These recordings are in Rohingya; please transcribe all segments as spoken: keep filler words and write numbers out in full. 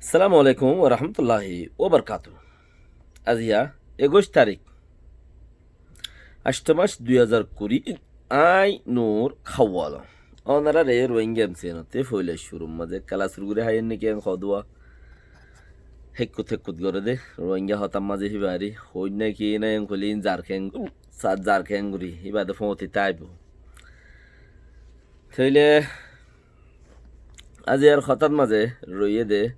Assalamu alaikum wa rahmatullahi wa barakatuhu. Aziya ekuic tarik, ancto mac dui házar kuri, añí Nur Hawala. Ónarare Rohingya M C N ottú foila cúrur mazé kelas cúru gorí háiyen né ki en hoó dé, hekkut hekkut goré dé, Rohingya hotár mazé híba ari, hoóir né ki né en hoilé in zarkeng, sa-, zarkeng gorí, híba de fóñti táibo. Tóile aziyar hotát mazé roiyé dé,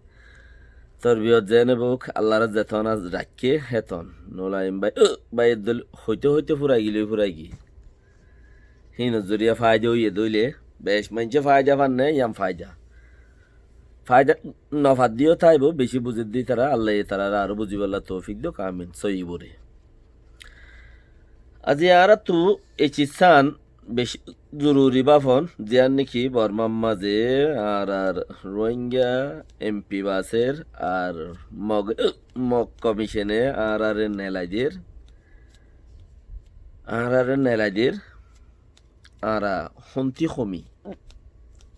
torbiyot zeéne buk, Allar zeton az raikké héton. Nolaim bái, bái dol hoité hoité furai gilé furai giyé. Híinor zoriya faida óiye dé óile, bec maincé faida fán né, yián faida. Faida nofadde yó táibo, beci buzedde ítara, Allaye ítarare aró buzibálla toufik douk, amin. Sóiyi bore. Aziya añáráttu e ciz sán beci zoruri báfon, ziyán né ki Bormár mazé añárar Rohingya M P basér ar Mog, Mog komicone añárare nelai der, añárare nelai der, añára hontí homi,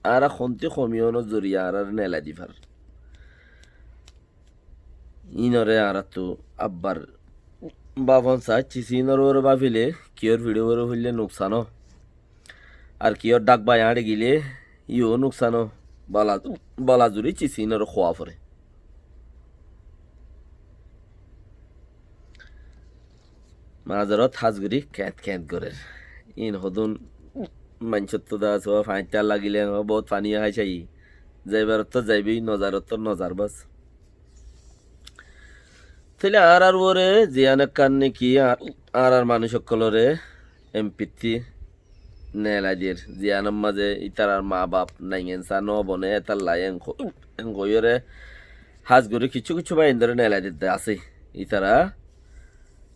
añára hontí homi ónor zoriya añárare nelai di far. Inore añáráttu abbar báfon sa, ciz inor uore báfile, kiyór fiçé uore hoilé nuksan ó. Ar kiyór dhák bái añçe gilé, yó nuksan ó. Bala, bala zuri ciz inore hoó fore. Mazorot hás gorí keñt keñt gorér. In hodún maincóttu dá asé, fañittá lagilé, bóut faní hái saiyí. Zaibar ottór zaibói, no zar ottór no zar bas. Tóile añárar uore ziyán ekkán néki añárar manúic ókkolóre M P ttí nelai der, ziyánor mazé ítarar maa baf naingensa no bone, étalla en ho-, en hoiyóre hás gorí kiccú kiccú báindoré nelai didde asé. Ítara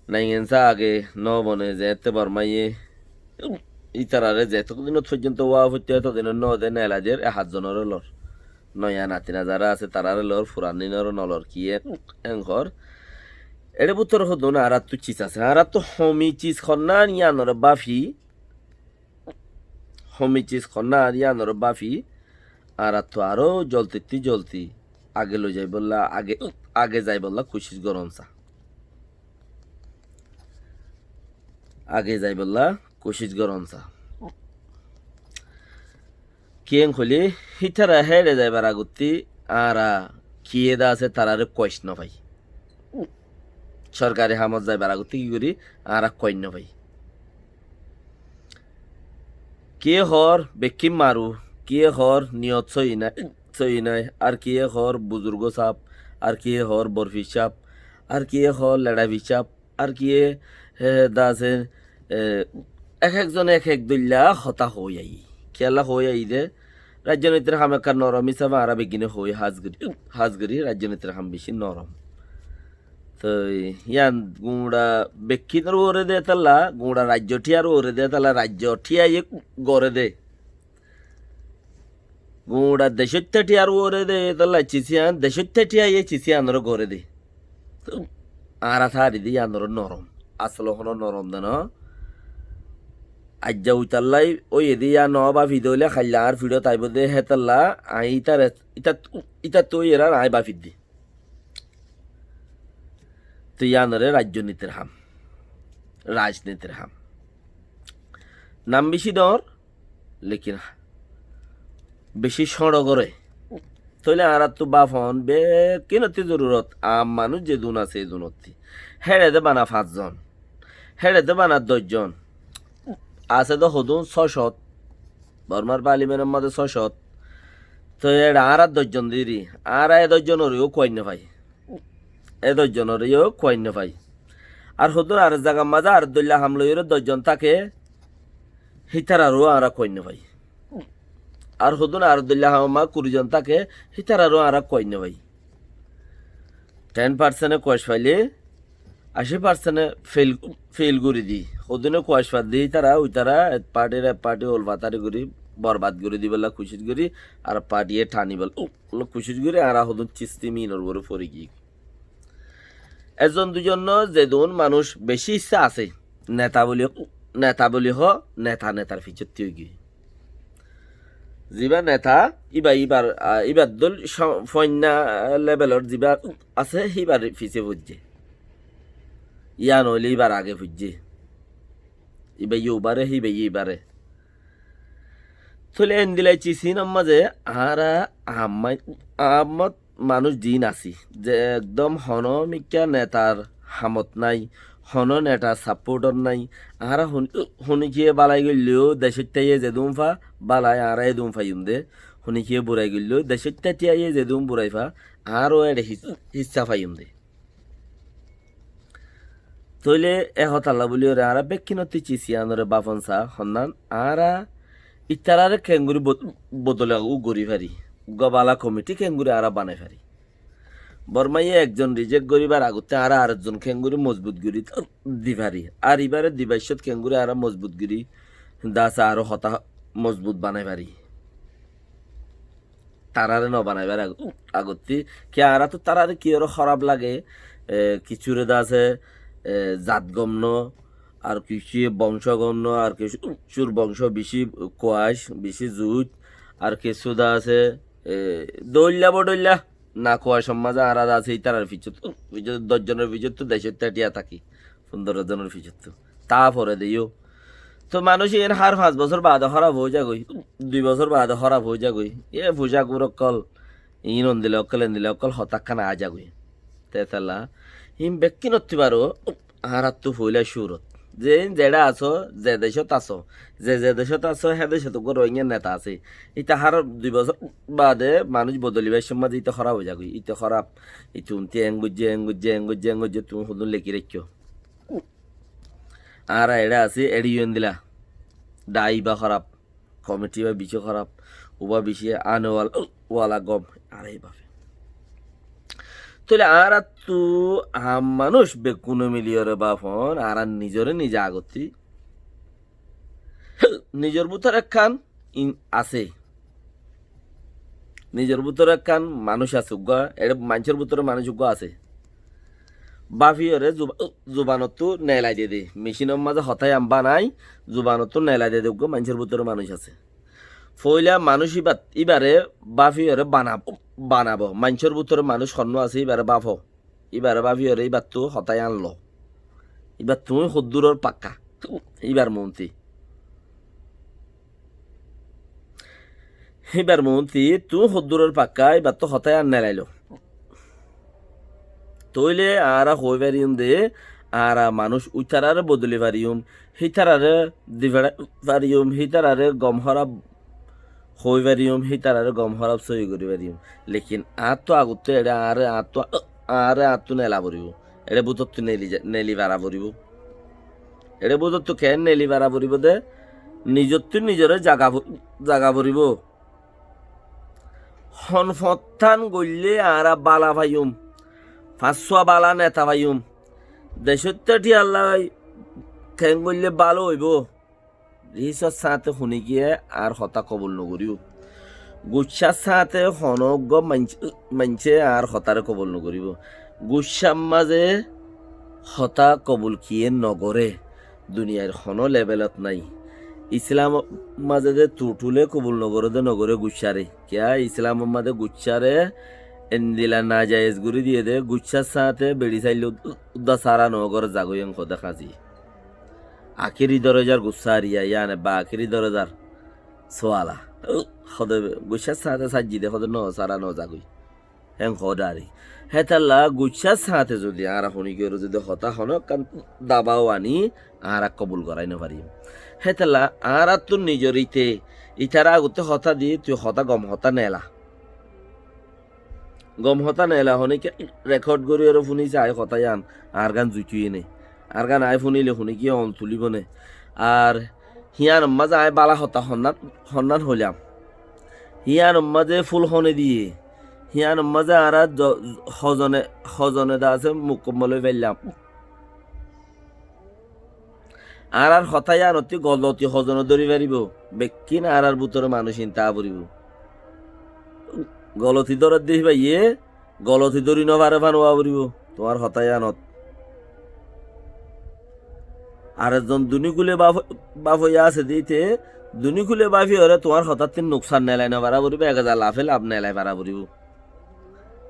naingensa age no bone, zeéñtte Bormáye ítarare zetók din foijjonto wá foittó, éto din no de nelai der, e hát zonoré lor. Noya natina zará asé, taráre lor, furan dinoré no lor, kiyé en hoór. Eçé bútore hodún añáráttu ciz asé. Añáráttu homi ciz honná yiánoré báfi, homi ciz honná yiánoré báfi, añáráttu aró zoltittí zolti age loi zaibolla, age, age zaibolla kucíc goron sa. Age zaibolla kucíc goron sa. Kiyé hoilé, hítara héçe zaibar agottí añára kiyé de asé taráre kuac no fai. Sorkari hamot zaibar agottí ki gorí, añára kuac no fai. Kiyé hoór bekkín maru, kiyé hoór niyot sóiyi nái, sóiyi nái, ar kiyé hoór buzurgó sáb, ar kiyé hoór borfir sáb, ar kiyé hoór leçafir sáb, ar kiyé, e, de asé, e, ek ekzone ek ek dóilla hotá hoói aiyé. Kiyólla hoói aiyé dé, raijjonitir ham ekkán norom hísabe añára beggíne hoói hás gorí, hás gorí raijjonitir ham beci norom. Toi yián guñça bekkínor uore de étalla, guñça raijjo thíyar uore de étalla, raijjo thíyaye goré de. Guñça decóitta thíyar uore de étalla ciz yián, decóitta thíyaye ciz yiánoré goré de. Añára tári de yiánoré norom. Asolo honó norom de no. Aijja uitallái óiye de yián no báfi de óile hailla añár fiçót aibó de hétalla, aññí ítare, ítat, ítattu óiye ar aññí báfi de. Toi yiánoré raijjonitir ham, rajnitir ham. Nam beci dhoóñr, lekin beci cóñço goré. Tóile añáráttu báfon bekkínottí zorurot, aam manúic zedún asé edúnottí. Héçe de bana fañs zon, héçe de bana doc zon. Asé de hodún só cót. Bormár parlimentor mazé só cót. Toi eçe añára doc zon diri. Añára e doc zonoré yó kuain no fai. E doc zonoré yó kuain no fai. Ar hodún ar zagar mazé ar dóilla ham loiyóre doc zon táke, hítararó añára kuain no fai. Ar hodún ar dóilla ham mazé kuri zon táke, hítararó añára kuain no fai. Ten parsente kuac faile, ací parsente feil, feil gorí di. Hodúne kuac fadde ítara, uitara, ek partir ek parti ulfatari gorí, borbad gorí dibálla kucíc gorí, ar partiye thanibálla kucíc gorí, añára hodún sistem inor uore fori giyí. Ekzon duizon no, zedún manúic beci issá asé, neta buli, neta buli hoó, neta netar fiçotti ói giyé. Zibá neta, íba íbar, a, íbar dóil só-, foinna lebelor zibá asé, híbar fisé foijjé. Yían óile íbar age foijjé. Íbaye ubare, híbaye íbare. Tóile endilla cis hínor mazé añára ammá-, ammá manúic ziín así, ze ekdom honó mikká netar hamot nái, honó netar sapportot nái. Añára hon-, honíkiye bálai goilleyó decót táiye zedún fa bálai, añára edún faiyum dé. Honíkiye burai goilleyó decót táiye zedún burai fa, añára ó eçe his-, hissá faiyum dé. Tóile e hotálla bóliyoré añára bekkúnottú cis yíanoré báfon saá, honnán añára ítararé keéngorí bot-, bodolagú gorí fari, uggúa bála komithí keéngorí añára banai fari. Bormáye ekzon rijék goríbar agotté añára arekzon keéngorí mozbut gorí di fari, ar ibáre dibaccót keéngorí añára mozbut gorí dase aró hotá mozbut banai fari. Tarare no banaibar ag-, agottí. Ki añára to tarare ki ore hóraf lage, e, kissúre de asé, e, zat gom no, ar kissú bongcó gom no, ar kissú, kissúr bongcó bicí kuac, bicí zuit, ar kissú de asé, e, dóilla bodóilla, na kuacor mazé añára de asé, ítarar ficcót, ficcót, doc zonor ficcót to decót táiya táki. Fundoro zonor ficcóttu. Taa fore de yó. Tóu manúic iín hár fañs bosór baade hóraf ói zagói, dui bosór baade hóraf ói zagói. Yé fucá gúr ókkol, iín ondila ókkol, endila ókkol, hotá ekkán aái zagói. Tetalla, iín bekkínottú baró, añáráttu foóila cúrot. Ze iín zeçé asó, ze decót asó, ze ze decót asó, hé decót uggúa Rohingya neta asé. Íte hár dui bosór baade manúic bodolibar cómot íte hóraf ói zagói, íte hóraf, íte untí eén goijjé, eén goijjé, eén goijjé, eén goijjé, tuñí hodún lekí raikkó. Añára eçé así, eçé yó endila. Dai ibá hóraf, komithí ibá bicí hóraf, ubá bicí ane wal-, wala gom, añára ibá fe. Tóile añáráttu aam manúic bekkúne miliyóre báfon, añára nizoré nize agottí. Nizor bútore ekkán in-, asé. Nizor bútore ekkán manúic asé uggúa, eçé maincór bútore manúic uggúa asé. Báfiyoré zuba-, zubanottú neelai dede. Micínor mazé hotá yían banai, zubanottú neelai dede uggúa maincór bútore manúic asé. Foóila manúic íbat-, íbaré báfiyoré bana-, banabo. Maincór bútore manúic honnúa asé, íbaré báfo. Íbaré báfiyoré íbattú hotá yían lo. Íbar tuñí hoddúror pakká. Íbar muúnti. Íbar muúnti tuñí hoddúror pakká, íbattú hotá yían neelailo. Tóile añára hoói fariyúm de, añára manúic ítararé bodoli fariyúm, hítararé di feçái fariyúm, hítararé gom hóraf hoói fariyúm, hítararé gom hóraf sóiyi gorí fariyúm. Lekin añáttu agottú eçé añáre añáttu, añáre añáttu neela foribó. Eçé bútottu neeli za-, neeli fara foribó. Eçé bútottu keén neeli fara foribó de, nizottú nizoré zaga fo-, zaga foribó. Hon fottán goillé añára bála faiyúm, fañssúa bála neta faiyúm. Decót táiyalla keén goillé bála óibo. Hísor sáñte honíkiye añár hotá kobul nogoríbo. Guccár sáñte honó uggúa mainc-, maincé añár hotáre kobul nogoríbo. Guccár mazé hotá kobul kiyé nogoré, duniyair honó lebelot nái. Islamor mazé de tuthule kobul nogoré de nogoré guccáre. Kiyá Islamor mazé guccáre endila nazayes gorí diyé de, guccár sáñte beçi saillé uddá sára nogoré zagói en hodé hañsi. Akéri dorozar gussá ariya, yían ebba akéri dorozar suala. Hode guccár sáñte saijjí de, hode no, sára no zagói. Hén hoó dhári. Hétalla guccár sáñte zodi añára honíkiyóre zodi hotá honó ekkán dabáu aní, añára kobul gorái nofarim. Hétalla añáráttu nizor íte, ítará agottí hotá di, tui hotá gom hotá neela. Gom hotá neela honíkka rekod gorí aró fúnise aññí hotá yían, añárgán zuitóiye né. Añárgán aññí fúnile honíkka on tulíbo né. Ar híyanor mazé aññí bála hotá honnán, honnán hoilám. Híyanor mazé fúl hone diyé. Híyanor mazé añára zo-, hozone, hozone de asé mukammol ói faillám. Añárar hotá yíanottí goloti hozone dóri faribó, bekkín añárar bútore manúic iín táa foribó. Goloti dórer de híbayé, goloti dóri nofaré fán ówa foribó, tuáñr hotá yíanot. Ar ezzon duní gulé báf-, báfoiya asé de íte, Duní kúle báfiyoré tuáñr hotáttí nuksan neelai nofará foribóu, ek házar lafe laf neelai fará foribóu.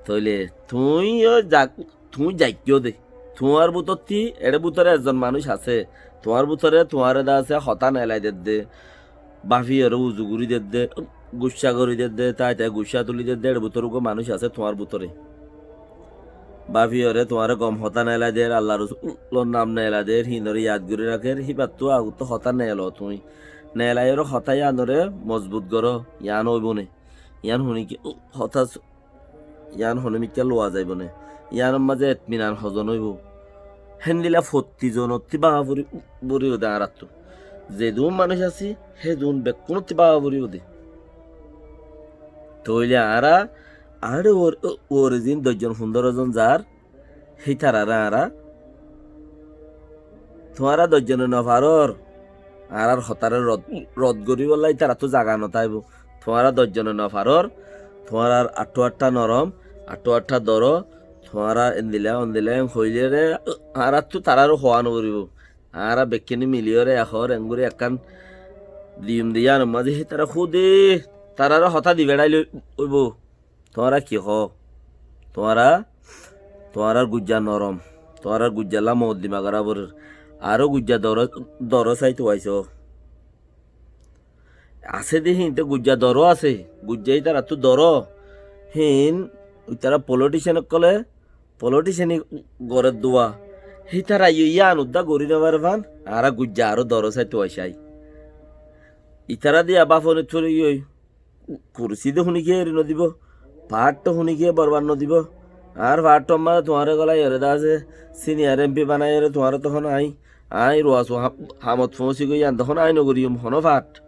Tóile tuñí yó zak-, tuñí zaikkó de. Tuáñr bútottí, eçé bútore ezzon manúic asé. Tuáñr bútore tuáñre de asé hotá neelai dedde. Báfiyoré uzu gorí dedde, guccá gorí dedde, tái tái guccá tulí dedde, eçé bútore uggúa manúic asé tuáñr bútore. Báfiyoré tuáñre gom hotá neelai der, Allar Rosulor nam neelai der, híinore yad gorí rakér, híbattú agottú hotá neelo tuñí. Neelaiyoré hotá yíanoré mozbut goró, yián óibou né. Yián honíkka hotá s-, yián honímikká luwa zaibou né. Yiánor mazé etminan hozon óibou. Héndila fottí zonottí báfa foribóu de añáráttu. Zedún manúic así, hédun bekkúnottí báfa foribóu de. Tóile añára, añáre uore, uore zin doc zon, fundóro zon zar, hítararé añára, tuáñra doc zone nofarór, añárár hotáre rod, rod goríbolla ítarattú zaga notáibou. Tuáñra doc zone nofarór, tuáñrár añttú añttá norom, añttú añttá doró, tuáñra endila, ondila en hoilé re, añáráttu taráre hoá noforibóu. Añára bekkúne miliyóre ehór enggúri ekkán diyum de yíanor mazé hítara húde, taráre hotá di feçáile óibou. Tuáñra ki hoó? Tuáñra, tuáñrár guijja norom, tuáñrár guijjallá moddima gorá forer. Aró guijja doró, doró sáitou aisó. Asé de híin te guijja doró asé, guijja ítarattú doró. Híin ítara politician ókkolé, politiciani gorer dua. Hítara yó yían uddá gorí nofaré fán, añára guijja aró doró sáitou aisái. Ítara diya báfonit fori giyói. Kursi de honíkiye eri nodibó, faáñt to honíkiye borbad nodibó. Añár faáñttor mazé tuáñre gólai ere de asé, siniyar em pi banai ere tuáñre tohón aññí, aññí ruasu ha-, hamot foóñsi goi yián tohón aññí nogoríyum honó faáñt.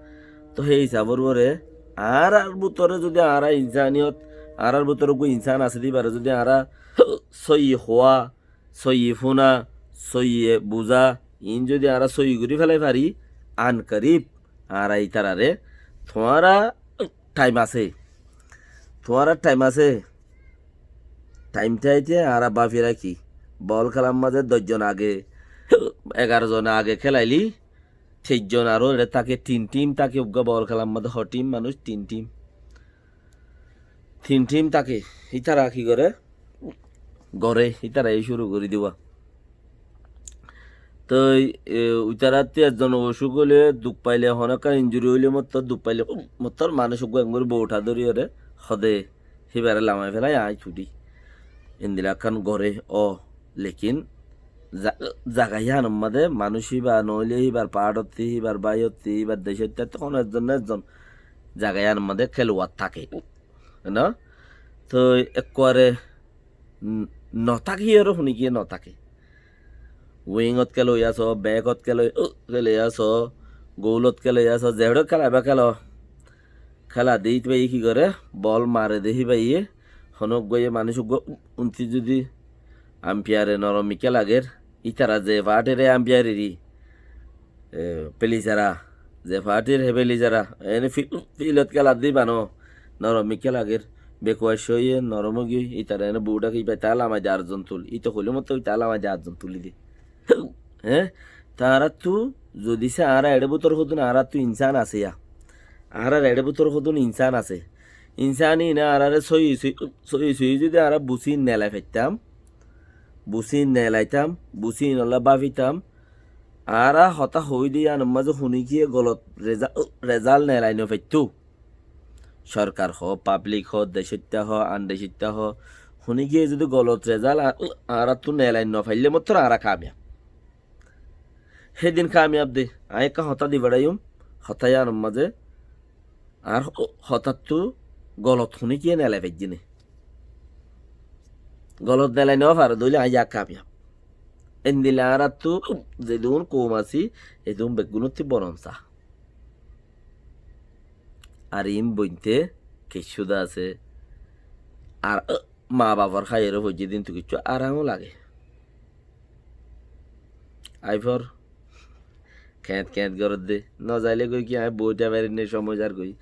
Toh hé hísabor uore añárár bútore zodi añára insaniyot, añárár bútore uggúa insan asé de íbare zodi añára sóiyi hoá, sóiyi fúna, sóiyi buzá, iín zodi añára sóiyi gorí félai fari, an karib añára ítararé, tuáñra thaim asé, tuáñrár thaim asé, thaim táite añára báfi rakí. Boól kélar mazé doc zon age, egaró zon age kélailé, teic zon aró eçé táke, tin thim táke, uggúa boól kélar mazé ho thim manúic, tin thim. Tin thim táke, ítara ki goré? Goré, ítara yó cúru gorí diba. Toi, e, ítarattú ezzon ocúk óile, duk faile, honó ekkán injuri óile mottór, duk faile, mottór manúic uggúa enggúri bouthá dóri ore, hode, híbare lamai félai aññí tuçí. Endila ekkán goré, ó, lekin za-, zaga yíanor mazé manúic híba noóile híbar paáñçottí, híbar báiyottí, híbar decóttáttú honó ezzon ná ezzon zaga yíanor mazé kéluwar táke. No? Toi ekkuare n-, notáke, iyóre honíkiye notáke. Wingot kéla ói asó, bekot kéla ói, kéla ói asó, goulot kéla ói asó, zeçé kélaiba kélo. Kéla de ítabaye ki goré, bol mare de híbaye, honó uggúa manúic uggúa untí zodi ampiyare norom mikká lager, ítara ze faáñtire ampiyareri, e, pelisara, ze faáñtir hé pelisara, ene fi-, filot kéla de íba no, norom mikká lager, bekuwaic óiye, norom ói giyói, ítara ene buútha ki íba ítara lamai de ar zon tul, íte hoilé mottor ítara lamai de ar zon tuli de. Hé? Te añáráttu zodi se añára eçé bútore hodún añáráttu insán asé ya. Añárar eçé bútore hodún insán asé. Insán ine añáráre sóiyi sóiyi, sóiyi sóiyi zodi añára busí nelai faittám, busí nelaitám, busí inolla báfitam, añára hotá hoói de yíanor mazé honíkiye golot reza-, rezalt nelai nofaittó. Sorkar hoó, pablik hoó, decóitta hoó, an decóitta hoó, honíkiye zodi golot rezalt a-, añáráttu nelai nofaillé mottor añára kamiyab. Hédin kamiyab de, aññí ekkán hotá di feçáiyum, hotá yíanor mazé añár ho-, hotáttú golot honíkiye nelai faijjé né. Golot nelai nofare de óile aññí yá kamiyab. Endilla añáráttu zedún koum así, edún beggúnottú boronsa. Ar iín bointé kessú de asé. Ar, maa bafor háiyore foijjé dintú kessú aramó lage. Aifor keñt keñt goródde. Nozaile goi ki aññí boói táifarir né, cómoi zar goi.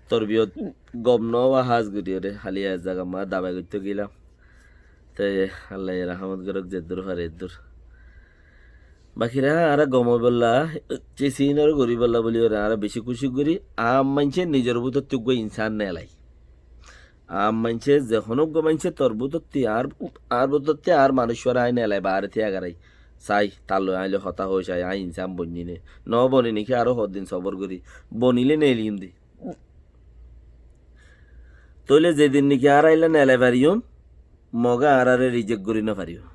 Torbiyot gom noówa hás goríyore, háli ek zaga mazé dabai goittó geilam. Te Allaye rahámot gorók, zeddúr fare eddúr. Bakira añára gom óibolla, cisinoré goríbolla buli óre añára beci kucíc gorí. Añár maincé nizor bútotti uggúa insán neelai. Añár maincé, ze honó uggúa maincé tor bútotti, añár, añár bútotti añár manúic uore aññí neelai baáre tíya garai. Sai, tar loi aññí loi hotá hoói sai, aññí insán boinní né. No boní né ki aró hoddin sobor gorí. Bonilé neeliyum de. Tóile zedin né ki añára ílla neelai fariyum, Moge añáráre rijek gorí no faribó.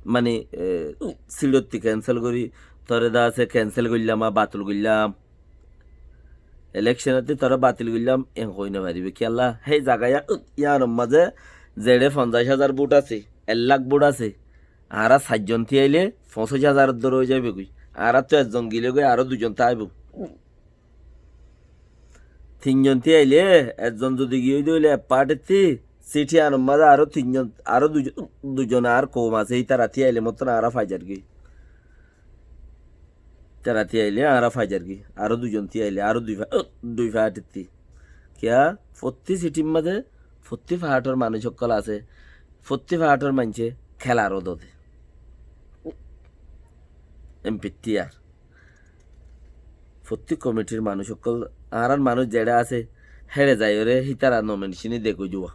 Mani, e, siçotti kensel gorí, tore de asé kensel goillám, batil goillám. Elekcenotti tore batil goillám, en hoói no faribó. Kiyólla, hé zaga yá, yíanor mazé zeçé fonzaic házar bút asé, ek lak bút asé, añára sair zon tíyaile foñsaic házaror dóre ói zaibói. Añárattú ek zon gilé goi aró dui zon táibo. Tin zon tíyaile, ek zon zodi giyói de óile ek faátittí, sithí anor mazé aró tin zon, aró dui zon, dui zon añár koum asé, ítara tíyaile motton añára fai zargói. Ítara tíyaile añára fai zargói. Aró dui zon tíyaile, aró dui fa-, dui faátittí. Kiyá? Fottí sithír mazé, fottí faátor manúic ókkol asé, fottí faátor maincé kélar ódode. Empittí ar. Fottí komitir manúic ókkol, añárar manúic zeçé asé, héçe zaiyóre hítara nominecini dekói diwa.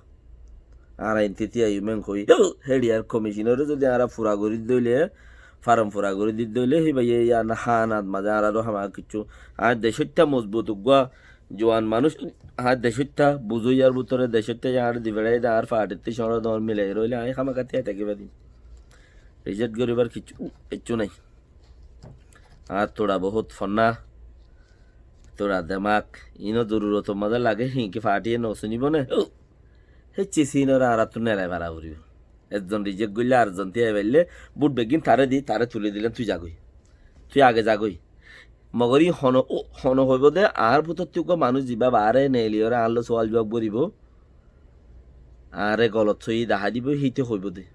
Añára inti tíyaiyum en hoói, héçe ar komicinoré zodi añára fura gorí dóile, farom fura gorí dí dóile, híbaye yían hánat mazé añárar háma kiccú. Añár decóitta mozbut uggúa zuan manúic, añár decóitta buzó yíar bútore decóitta añáre di feçai de añár faátittí cóñço dóñr milai roilé, aññí hámaka tíyai táki farim. Rijek goríbar kiccú, kiccú nái. Añár tuça bohút fonná, tuça demak, iín ó zorurotor mazé lage, híin ki faátiye no súnibo né? Hé cisinoré añáráttu neelai fara foribó. Ek zon rijek goillé, ar zon tíyai faillé, bút beggín taré di, taré tuli dilám, tui zagói. Tui age zagói. Mogor í hono, ó, hono hoibó de, añár bútotti uggúa manúic zibá baáre neeliyóre añár loi sual zuab goríbo. Añáre golot sóiyi dahái dibo, híte hoibó de.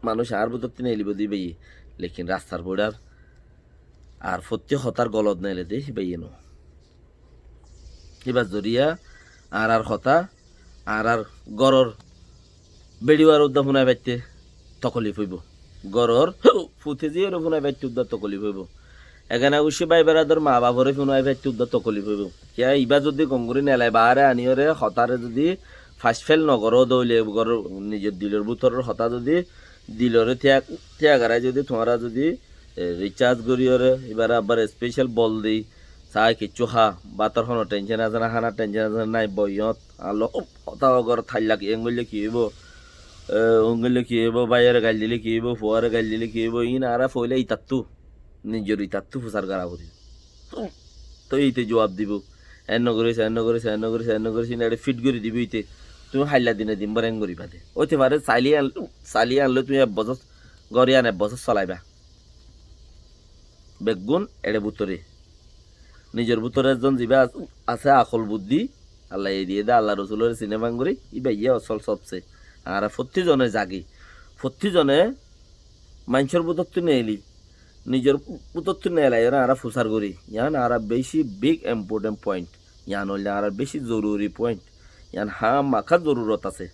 Manúic añár bútotti neelibó de íbaye. Lekin rastar foçar ar fottí hotár golot neele de íbaye no. Íbar zoriya añárar hotá, añárar góror beçiwar uddá fúnai faitté tokolif óibo. Góror fute ziyóre fúnai faitté uddá tokolif óibo. Egana guccí bái berador maa baforé fúnai faitté uddá tokolif óibo. Kiyá ibá zodi gom gorí neelai baáre aniyóre hotáre zodi fac fél no goró de óile, góror nizor dilor bútoror hotá zodi diloré tíya, tíya garai zodi tuáñra zodi, e, ricas goríyoré ibáre abbar especial bol di, Saá kiccú há, bátor honó thencón asé ná, hánar thencón asé ná, nái boiyót. Añár loi hotá hoó, górot háillak, en goillé ki óibo? E, en goillé ki óibo? Báiyore gail dilé ki óibo? Fuare gail dilé ki óibo? Iín añára foóila itattú, nizor itattú fusár gorá foribó. Toi ite juab dibó. En no goris, en no goris, en no goris, en no goris, iín eçé fit gorí dibó ite. Tuñí háilla dine din bór en goríba de. Óite fare, sailé ián, sailé ián loi tuñí ek bosór, gór ián ek bosór solaiba. Beggún eçé bútore. Nizor bútore ezzon zibá as-, asé akol buddí, Allaye diyé dé, Allar Rosuloré siné fán gorí, íbayé osol sobse. Añára fottí zone zagí. Fottí zone maincór bútottu neeli. Nizor bútottu neelaiyóre añára fusár gorí. Yián añára beci big important point. Yián óilde añárar beci zoruri point. Yián hámaka zorurot asé.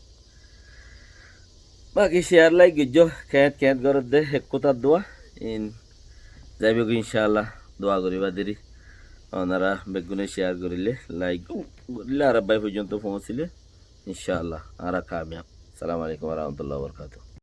Baki share, like goijjó, keéñt keéñt gorédde, ek kútar dua. In zaibói goi incáallah, dua goríba deri. Onora beggúne share goríle, like goríle, añárar bái foijjonto foóñsile, incáallah, añára kamiyab. Assalamu alaikum warahmatullahi wabarakatuhu.